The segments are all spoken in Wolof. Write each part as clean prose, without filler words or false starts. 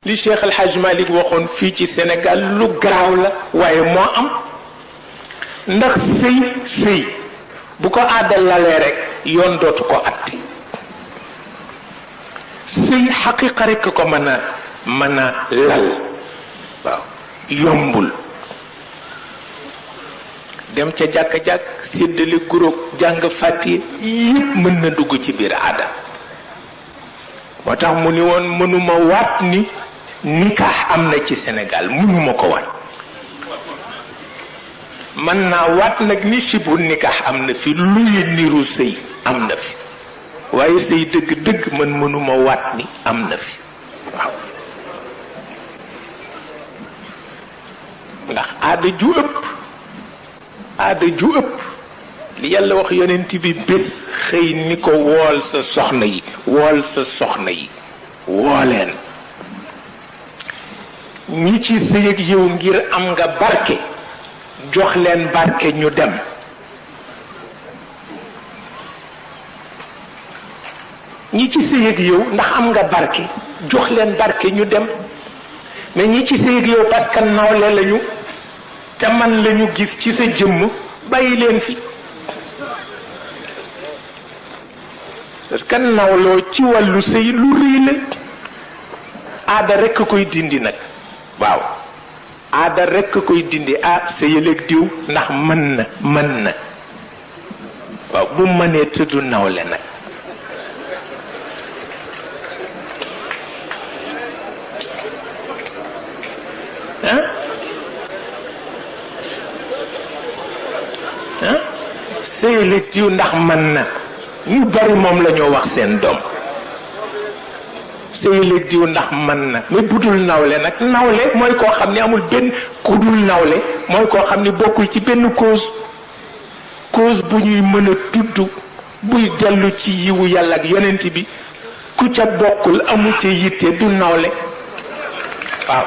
li Cheikh El Hadj Malick waxoon fii ci Sénégal lu garaaw la waaye moo am ndax sëy bu ko aada lalee rek yoon dootu ko atte sëy xaqiqa rek ko mën a lal waaw yombul dem ca jàkk-jàkk séddale groupe jàng fàtti yépp mën na dugg ci biir aada moo tax mu ni woon mënuma waat ni nikaax am na ci Sénégal mënuma ko waat mën naa waat nag ni sibu nikaax am na fi luy niru sëy am na fi waaye sëy dëgg-dëgg man mënuma waat ni am na fi waaw ndax aada ju ëpp li yàlla wax yonent bi bés xëy ni ko wool sa soxna yi wooleen ñi ci sëy ak yow ngir am nga barke jox leen barke ñu dem ñi ci sëy ak yow ndax am nga barke jox leen barke ñu dem mais ñi ci sëy ak yow parce que nawle lañu te man lañu gis ci sa jëmm bàyyi leen fi parce que nawloo ci wàllu sëy lu rëy la aada rekk koy dindi nag waaw aada rekk koy dindi sëyal ak diw ndax mën na waaw bu mënee tudd nawle nag sëyal ak diw ndax mën na ñu bari moom la ñoo wax seen doom sëyal ak diw ndax mën na mais budul nawle nag nawle mooy koo xam ne amul benn ku dul nawle mooy koo xam ne bokkul ci benn cause bu ñuy mën a tudd buy dellu ci yiwu yàlla ak yonent bi ku ca bokkul amu ca yitte du nawle waaw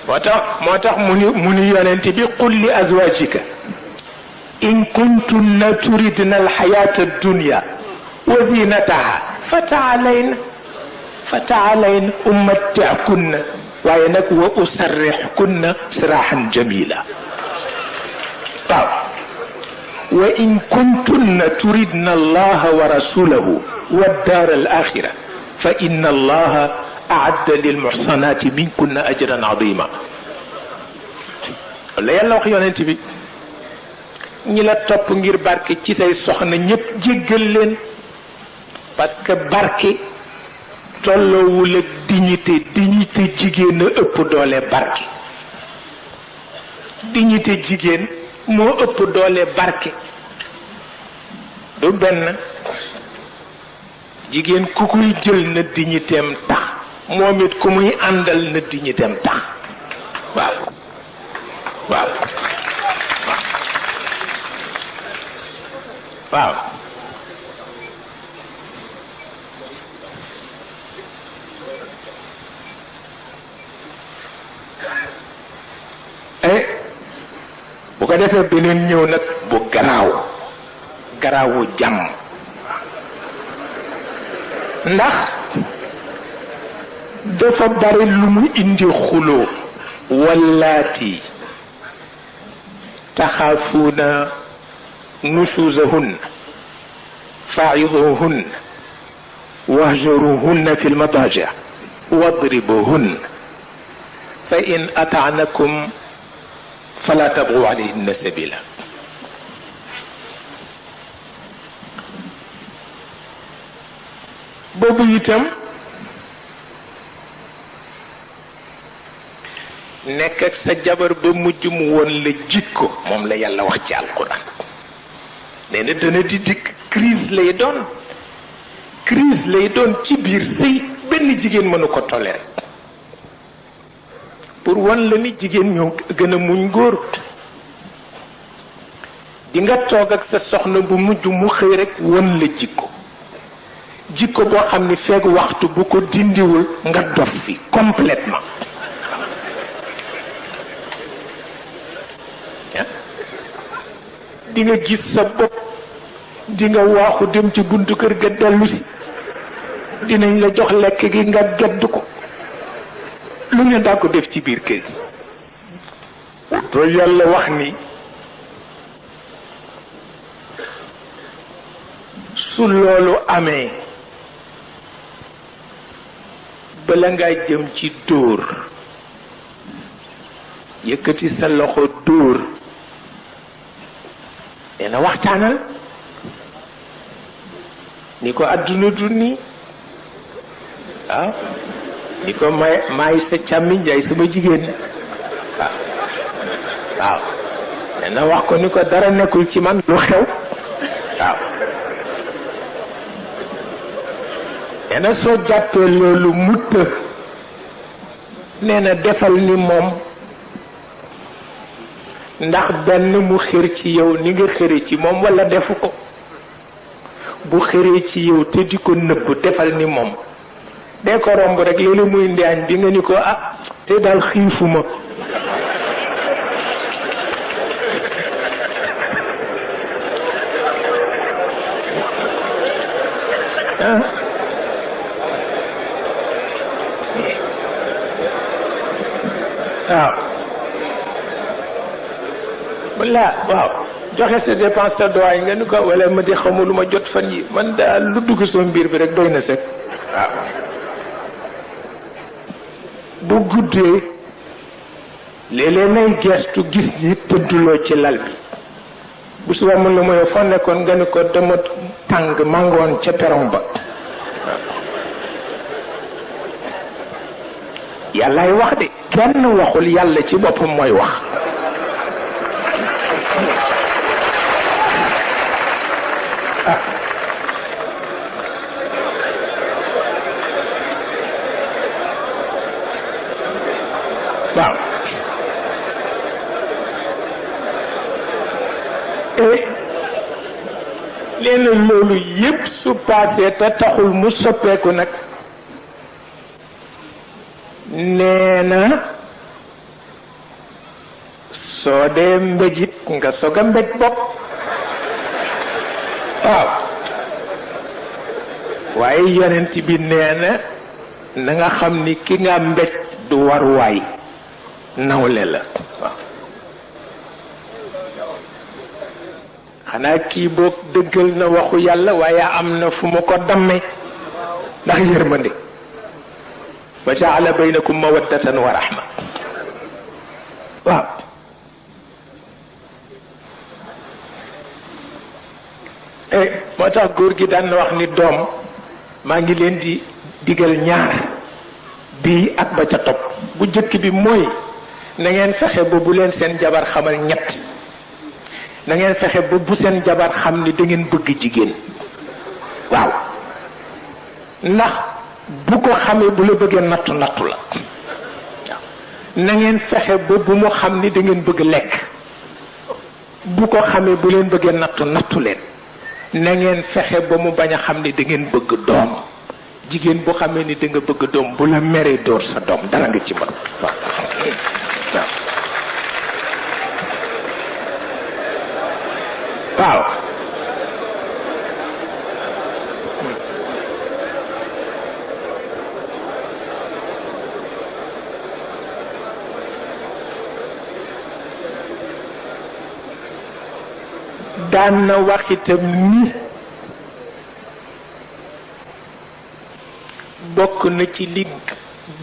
moo tax mu ni yonent bi qul li azwajika in kuntunna turidna alxayata addunya wa zinataha fataalayna umatti'kunna waaye nag wa usarrihkunna sirahan jamila waaw wa in kuntunna turidna allaha wa rasulahu wa dar alaxira fa inna allaha aadda lilmuxsanaati minkunna ajran adima la yàlla wax yonent bi ñi la topp ngir barke ci say soxna ñépp jéggal leen parce que barke tolloowul ak dignité jigéen a ëpp doole barke dignité jigéen moo ëpp doole barke du benn jigéen ku koy jël na dignitéem tax moom it ku muy àndal na dignitéem tax waaw bu ko defee beneen ñëw nag bu garaawu jàmm ndax dafa bari lu mu indi xuloo wallaati taxaafuuna nushuzahunna fa'iduhunna wahjuruhunna fi lmadaji wadribuhunna fa in ata'nakum fala tabghu alayhinna sabila boobu itam nekk ak sa jabar ba mujj mu woon la jikko moom la yàlla wax ci alquran nee na dana di dikk crise lay doon ci biir sëy benn jigéen mënu ko toléré pour wan la ni jigéen ñoo gën a muñ góor di nga toog ak sa soxna bu mujj mu xëy rek wan la jikko boo xam ni feeg waxtu bu ko dindiwul nga dof fi complètement di nga gis sa bopp di nga waaxu dem ci buntu kër ga dellu si dinañ la jox lekk gi nga gedd ko lu ne daa ko def ci biir kër yi to yàlla wax ni su loolu amee bala ngaa jëm ci dóor yëkkati sa loxo dóor nee na waxtaanal ni ko àdduna du nii waaw ni ko maay sa càmmiñ jaay sama jigéen waaw waaw nee na wax ko ni ko dara nekkul ci man lu xew waaw nee na soo jàppee loolu mutta nee na defal ni moom ndax benn mu xër ci yow ni nga xëre ci moom walla defu ko bu xëree ci yow te di ko nëbb defal ni moom dee ko romb rek léeg-léeg muy ndaañ bi nga ni ko ah te daal xiifuma waaw walla waaw joxe sa dépense sa doy nga ni ko walla ma di xamul lu ma jot fan yi man daal lu dugg soo mbir bi rek doy na sëkk waaw bu guddee léeg-léeg nay gestu gis ni tëdduloo ci lal bi bu suba mën la mooy foo nekkoon nga ni ko dama tàng màngoon ca peron ba yàllaay wax de kenn waxul yàlla ci boppam mooy wax waaw leen loolu yépp su paasee te taxul mu soppeeku nag nee na soo dee mbéjit nga soog a mbéj bopp waaw waaye yonent bi nee na nga xam ni ki nga mbéj du waruwaay nawle la waaw xanaa kii boog dëggal na waxu yàlla waaye am na fu mu ko damme ndax yërmande wa jaala baynakum mawaddatan wa rahma waaw moo tax góor gi daan na wax ni doom maa ngi leen di digal ñaar bii ak ba ca topp bu jëkk bi mooy na ngeen fexe ba bu leen seen jabar xamal ñett na ngeen fexe ba bu seen jabar xam ni da ngeen bëgg jigéen waaw ndax bu ko xamee bu la bëggee nattu nattu la waaw na ngeen fexe ba bu mu xam ni da ngeen bëgg lekk bu ko xamee bu leen bëggee nattu nattu leen na ngeen fexe ba mu bañ a xam ni da ngeen bëgg doom jigéen bu xamee ni da nga bëgg doom bu la meree dóor sa doom dara nga ci mën waaw waaw daan na wax itam ni bokk na ci li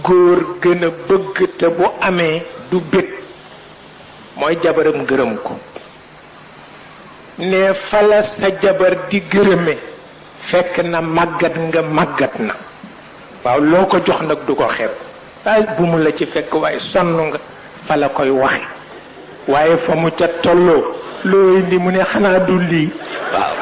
góor gën a bëgg te bu amee du bég mooy jabaram gërëm ko ne fala sa jabar di gërëme fekk na màggat nga màggat na waaw loo ko jox nag du ko xeeb waaye bu mu la ci fekk waaye sonn nga fa la koy waxe waaye fa mu ca tolloo loo indi mu ne xanaa du lii waaw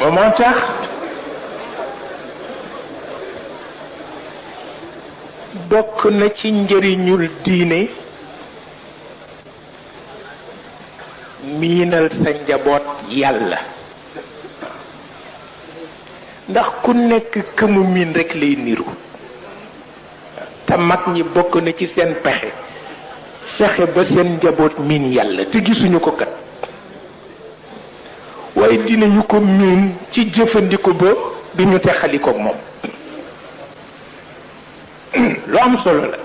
moo tax bokk na ci njëriñul diine miinal sa njaboot yàlla ndax ku nekk këmu miin rekk lay niru te mag ñi bokk na ci seen pexe fexe ba seen njaboot miin yàlla te gisuñu ko kat waaye dinañu ko miin ci jëfandiku ba duñu texalikook moom lu am solo la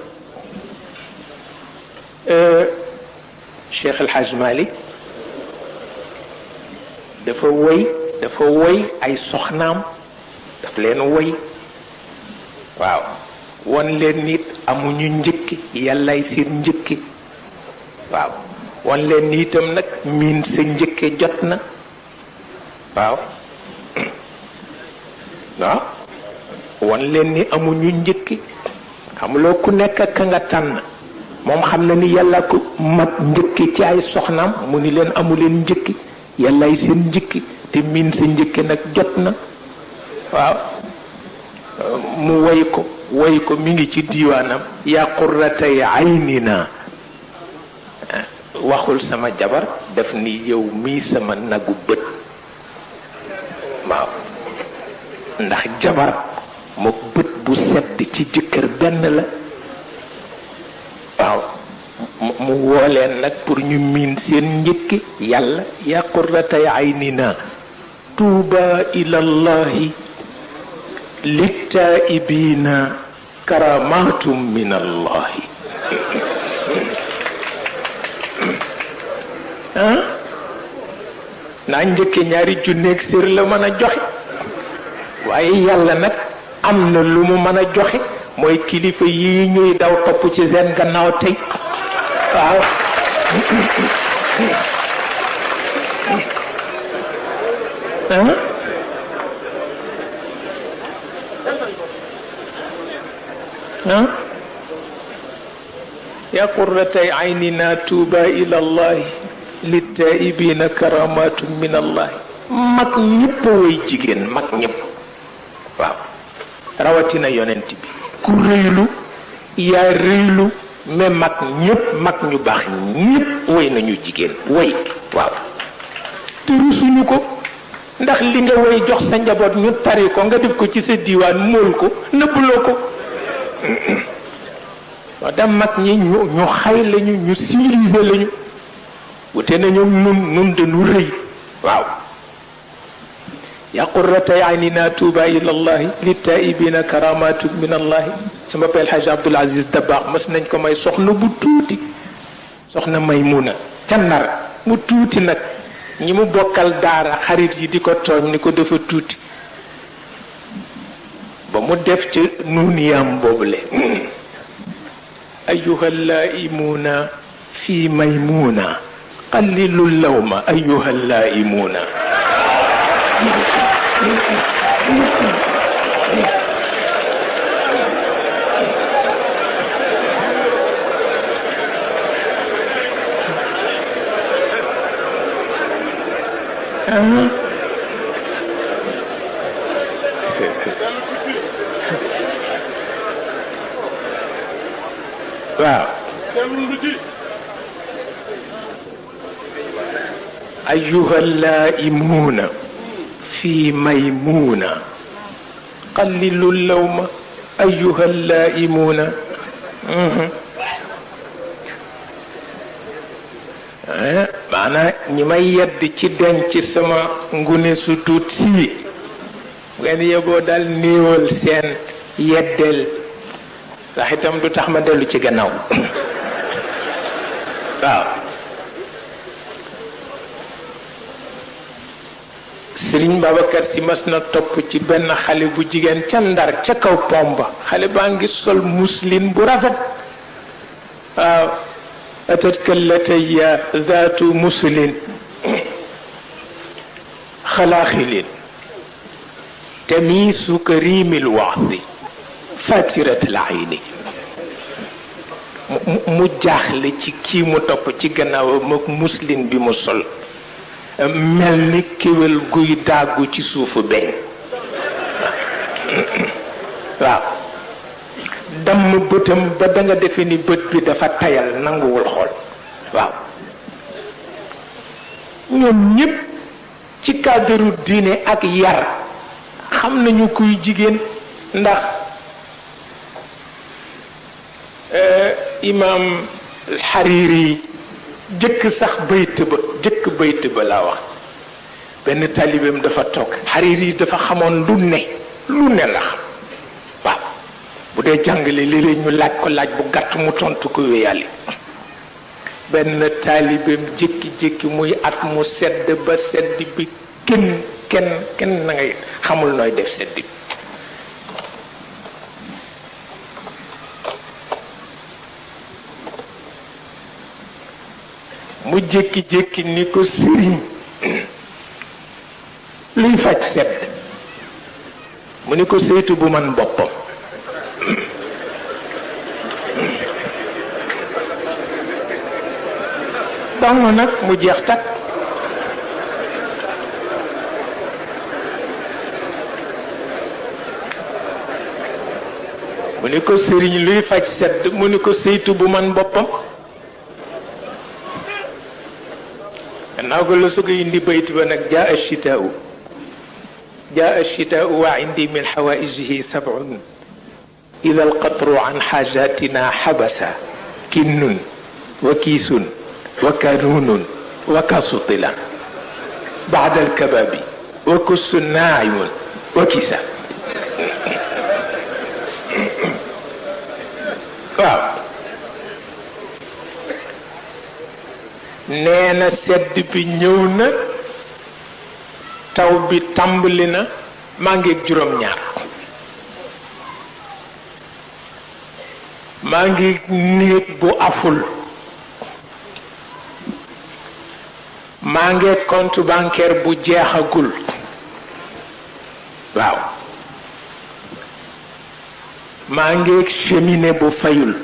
Cheikh El Hadj Malick dafa woy ay soxnaam daf leen woy waaw won leen nit amuñu njëkki yàllaay seen njëkki waaw won leen ni itam nag miin sa njëkke jot na waaw waaw won leen ni amuñu njëkki xamuloo ku nekk ka nga tànn moom xam na ni yàlla ko mat njëkki ci ay soxnaam mu ni leen amuleen njëkki yàllaay seen njëkki te miin sa njëkke nag jot na waaw mu woy ko mi ngi ci diiwaanam yaa qurratay aynina waxul sama jabar daf ni yow mii sama nagu bët waaw ndax jabar moo bët bu sedd ci jëkkër benn la waaw mu woo leen nag pour ñu miin seen njëkki yàlla yaa qurratay aynina tuuba ilallahi littaibina karamatum min allahi naa njëkke ñaari junneeg sér la mën a joxe waaye yàlla nag am na lu mu mën a joxe mooy kilifa yi ñuy daw topp ci seen gannaaw tey waaw yaa qurratay aynina tuuba ila allahi littaibina karamatum min allahi mag ñëpp way jigéen mag ñëpp waaw rawatina yonent bi ku rëylu yaa rëylu mais mag ñëpp mag ñu baax ñëpp way nañu jigéen way waaw te rusuñu ko ndax li nga way jox sa njaboot ñu tari ko nga def ko ci sa diiwaan mool ko nëbbuloo ko wax da mag ñi ñu xay lañu ñu civilisé lañu wute nañu nun dañu rëy waaw yaa qurratay aynina tuuba ila allahi littaibina karamatu min allahi sama papa El Hadj Abdoul Aziz Dabakh mas nañ ko may soxna bu tuuti soxna Maymuna ca Ndar mu tuuti nag ñi mu bokkal daara xarit yi di ko tooñ ni ko dafa tuuti ba mu def ci nuuniyam boobule ayuha laaimuna fi maymuna qallilu lawma ayuha laaimuna waaw أيها اللائمون في ميمونة قللوا اللوم أيها اللائمون maanaam ñi may yedd ci denc sama ngune su tuut sii ngeen yeboo daal néewal seen yeddeel ndax itam du tax ma dellu ci gannaaw waaw Sëriñ Babacar Si mas na topp ci benn xale bu jigéen ca Ndar ca kaw pomba xale baa ngi sol muslin bu rafet waaw أتتك التي ذات مسل خلاخل تميس كريم الوعظ فاترة العين mu jaaxle ci kii mu topp ci gannaaw mook muslin bi mu sol mel ni kéwél guy dàggu ci suufu beñ waaw damm bëtam ba da nga defe ni bët bi dafa tayal nanguwul xool waaw ñoom ñépp ci cadre diine ak yar xam nañu kuy jigéen ndax imam Hariri jëkk sax jëkk bayt ba laa wax benn taalibeem dafa toog Hariri dafa xamoon lu ne la xam waaw bu dee jàngale léeg-léeg ñu laaj ko laaj bu gàtt mu tontu ko wéyali benn taalibeem jékki-jékki muy at mu sedd ba sedd bi kenn na ngay xamul nooy def sedd bi mu jékki-jékki ni ko sëriñ luy faj sedd mu ni ko saytu bu man boppam dong nag mu jeex takk mu ni ko sëriñ luy faj sedd mu ni ko saytu bu man boppam gannaaw ko la soog a indi bayt ba nag jaa ashitaau wa indi min xawaijihi sab'un ida alqatru an xaajatina xabasa kinnun wa kiisun wa kanuunun wa kasutila baada alkababi wa kussu naayimun wa kisa waaw nee na sedd bi ñëw na taw bi tàmbali na maa ngi juróom-ñaar maa ngi néeg bu aful maa ngi compte bancaire bu jeexagul waaw maa ngi cheminée bu fayul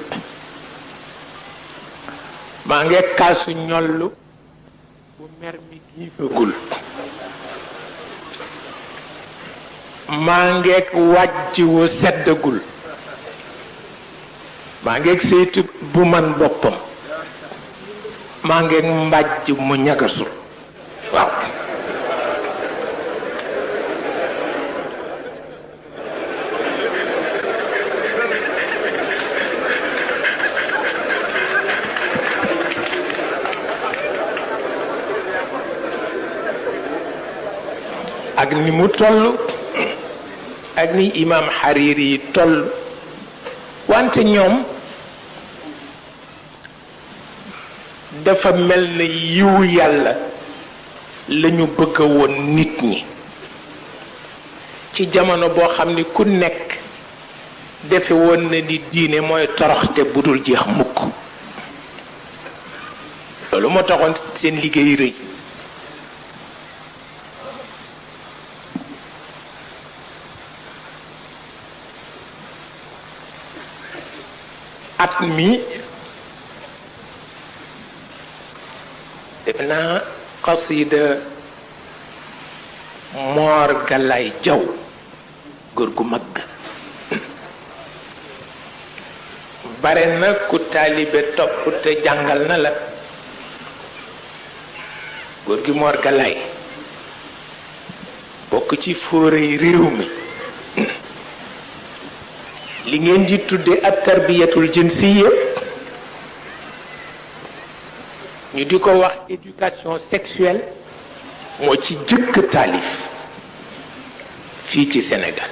maa ngi kaasu ñollu bu mer mi giifagul maa ngi wàjj wu seddagul maa ngi saytu bu man boppam maa ngi mbàjj mu ñagasul waaw ak ni mu toll ak ni imam Hariri yi toll wante ñoom dafa mel na yiwu yàlla lañu bëgg woon nit ñi ci jamono boo xam ni ku nekk defe woon na ni diine mooy toroxte bu dul jeex mukk loolu moo taxoon seen liggéey rëy at mi def naa xasida Moor Galaay Jaw góor gu mag bare na ku taalibe topp te jàngal na la góor gi Moor Galaay bokk ci fóorey réew mi li ngeen di tudde ak tarbiyatul jinsiya ñu di ko wax éducation sexuelle moo ci jëkk taalif fii ci Sénégal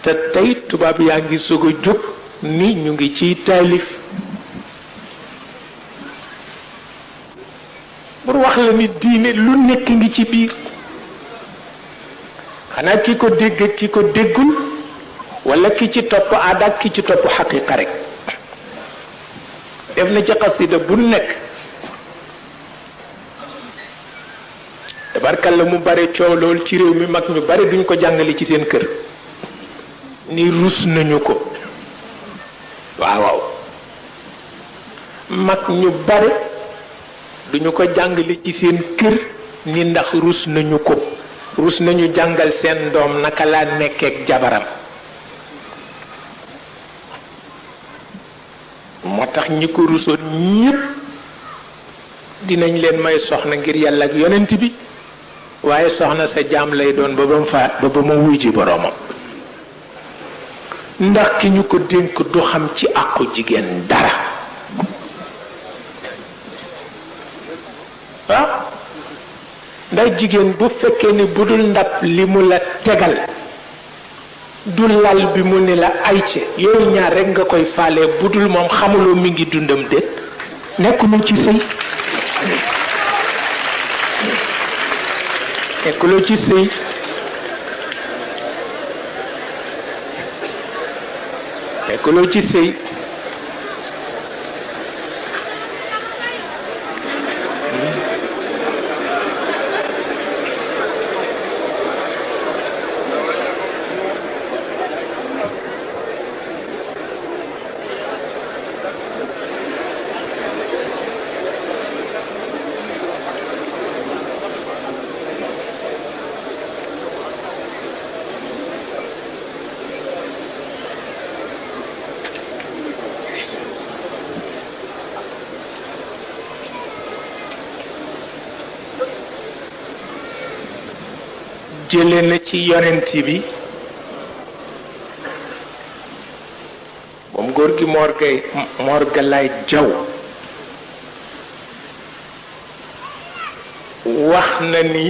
te tey tubaab yaa ngi soog a jóg ni ñu ngi ciy taalif pour wax la ni diine lu nekk ngi ci biir xanaa ki ko dégg ki ko déggul wala ki ci topp aada ak ki ci topp xaqiqa rek def na ci xasida bu nekk tabarkalla mu bare coow lool ci réew mi mag ñu bare duñ ko jàngale ci seen kër ni rus nañu ko waaw waaw mag ñu bare duñu ko jàngale ci seen kër ni ndax rus nañu ko rus nañu jàngal seen doom naka laa nekkeek jabaram moo tax ñi ko rusoon ñépp dinañ leen may soxna ngir yàlla ak yonent bi waaye soxna sa jaam lay doon ba ba ma wuy ji boroomam ndax ki ñu ko dénk du xam ci àqu jigéen dara waaw ndax jigéen bu fekkee ni bu dul ndab li mu la tegal du lal bi mu ne la ayce yooyu ñaar rekk nga koy faale bu dul moom xamuloo mi ngi dundam déet nekkuloo ci sëy nekkuloo ci sëy nekkuloo ci sëy jële na ci yonent bi moom góor gi Mor Galaay Jaw wax na ni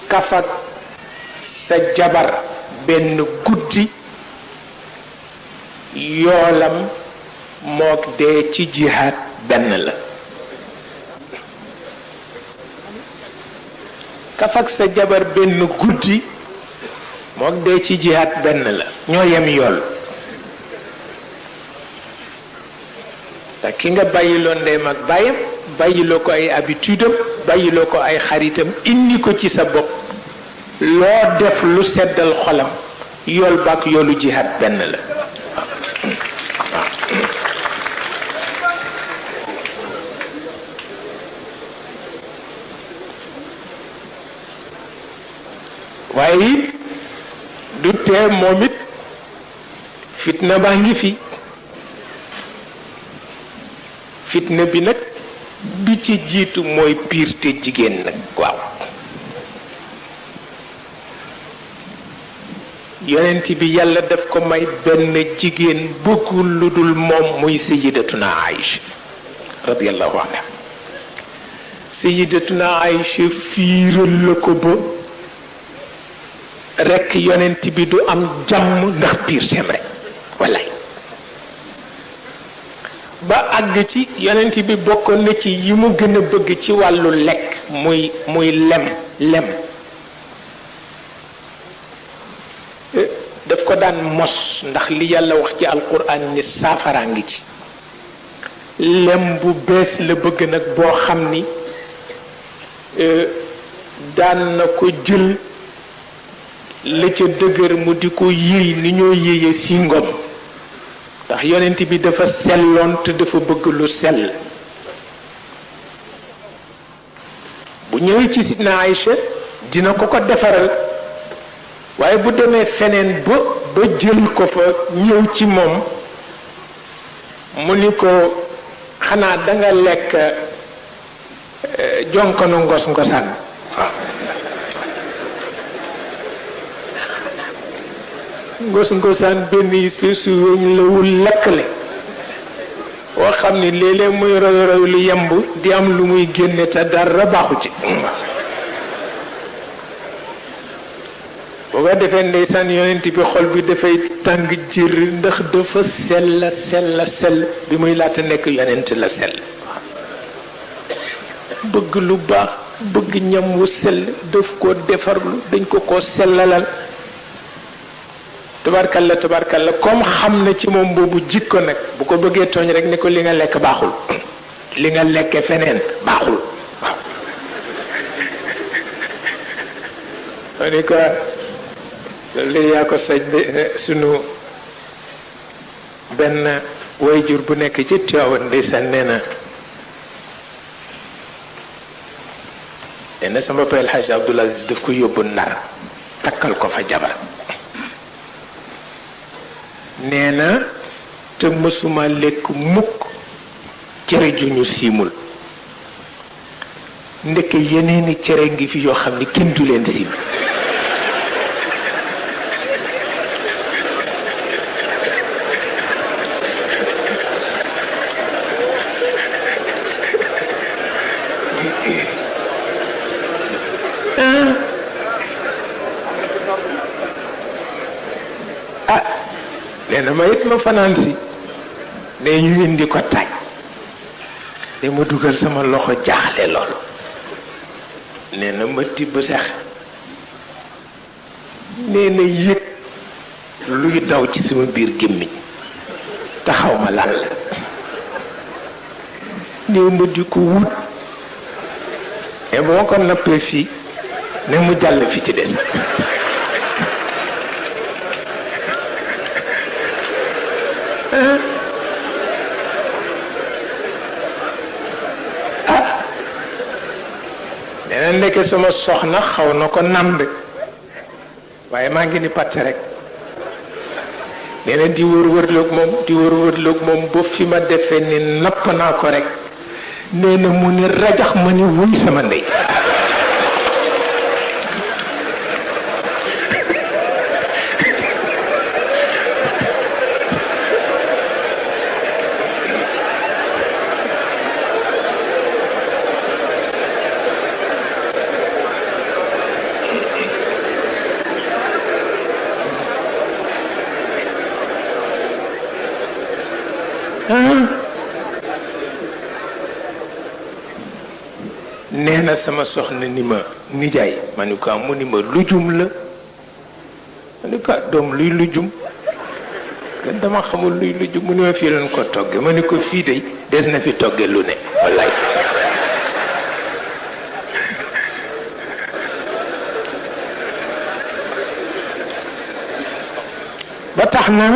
kafak sa jabar benn guddi yoolam mook dee ci jihaad benn la kafak sa jabar benn guddi mook dee ci jihaat benn la ñoo yem yool te ki nga bàyyiloo ndeyam ak bàyyam bàyyiloo ko ay habitude am bàyyiloo ko ay xaritam indi ko ci sa bopp loo def lu seddal xolam yool bak yoolu jihaat benn la waaye it du tee moom it fitna baa ngi fi fitna bi nag bi ci jiitu mooy piirte jigéen nag waaw yonent bi yàlla daf ko may benn jigéen bëggul lu dul moom muy sayyidatuna Aïcha radiyallahu anha sayyidatuna Aïcha fiiral la ko ba rekk yonent bi du am jàmm ndax piirteem rek wallaay ba àgg ci yonent bi bokkoon na ci yi mu gën a bëgg ci wàllu lekk muy lem daf ko daan mos ndax li yàlla wax ci alquran ni saafaraa ngi ci lem bu bees la bëgg nag boo xam ni daan na ko jël la ca dëgër mu di ko yéey ni ñoo yéeye si ngom ndax yonent bi dafa selloon te dafa bëgg lu sell bu ñëwee ci sidna Aïcha dina ko ko defaral waaye bu demee feneen ba jël ko fa ñëw ci moom mu ni ko xanaa danga lekk jonkonu ngos-ngosaan ngos-ngosaan benn espèce weñ la wul lakkale woo xam ni léeg-léeg muy roy lu yemb di am lu muy génne te dara baaxu ci boo ko defee ndeysaan yonent bi xol bi dafay tàng jër ndax dafa sell bi muy laata nekk yonent la sell bëgg lu baax bëgg ñam wu sell daf ko defarlu dañ ko sellalal tabarkalla comme xam na ci moom boobu jikko nag bu ko bëggee tooñ rek ni ko li nga lekk baaxul li nga lekke feneen baaxul waaw ni ko li yaa ko sañ sunu benn wayjur bu nekk ci Tiwaawan ndeysaan nee na nee na sama papa El Hadj Abdoul Aziz daf ko yóbbu Ndar takkal ko fa jabar nee na te mësuma lekk mukk cere ju ñu siimul ndeke yeneeni cere ngi fi yoo xam ne kenn du leen siim nee na ma it ma fanaan si ne ñu indi ko taaj ne ma dugal sama loxo jaaxle loolu nee na ma tibb sax nee na yëg luy daw ci sama biir gémmiñ taxaw ma lan la néew ma di ko wut et boo ko nappee fii ne mu jàll fi ci des nee na ndeke sama soxna xaw na ko nambe waaye maa ngi ni patt rek nee na di wër-wërloog moom ba fi ma defee ni napp naa ko rek nee na mu ni rajax ma ni wuy sama ndey nee na sama soxna ni ma nijaay ma ni ko mu ni ma lujum la ma ni ko doom luy lujum kan dama xamul luy lujum mu ni ma fii leen ko togge ma ni ko fii de des na fi togge lu ne wallaay ba tax na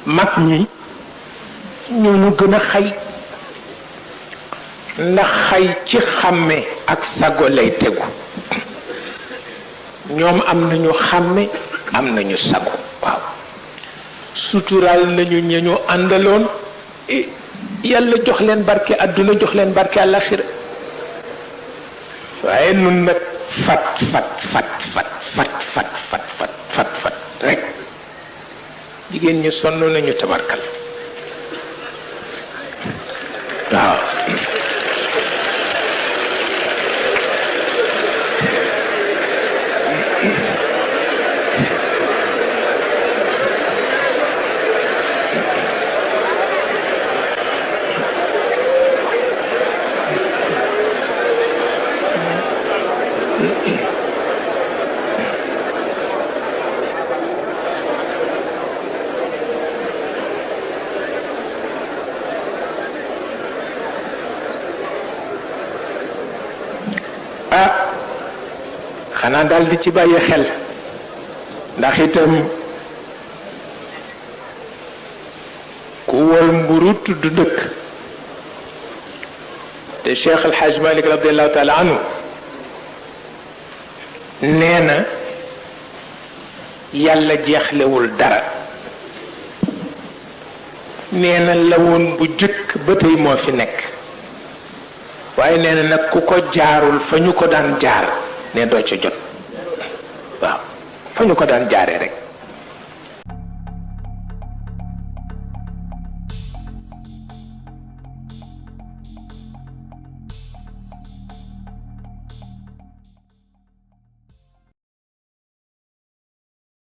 mag ñi ñoo gën a xay ndax xay ci xàmme ak sago lay tegu ñoom am nañu xàmme am nañu sago waaw suturaal nañu ña ñu àndaloon yàlla jox leen barke àdduna jox leen barke àllaxira waaye nun nag fat rek jigéen ñi sonn nañu tabarkal waaw xanaa daal di ci bàyyi xel ndax itam ku wol mburu tudd dëkk te Cheikh El Hadj Malick radiallahu taala anhu nee na yàlla jeexlewul dara nee na la woon bu jëkk ba tey moo fi nekk waaye nee na nag ku ko jaarul fa ñu ko daan jaar ne doo ca jot waaw fa ñu ko daan jaaree rek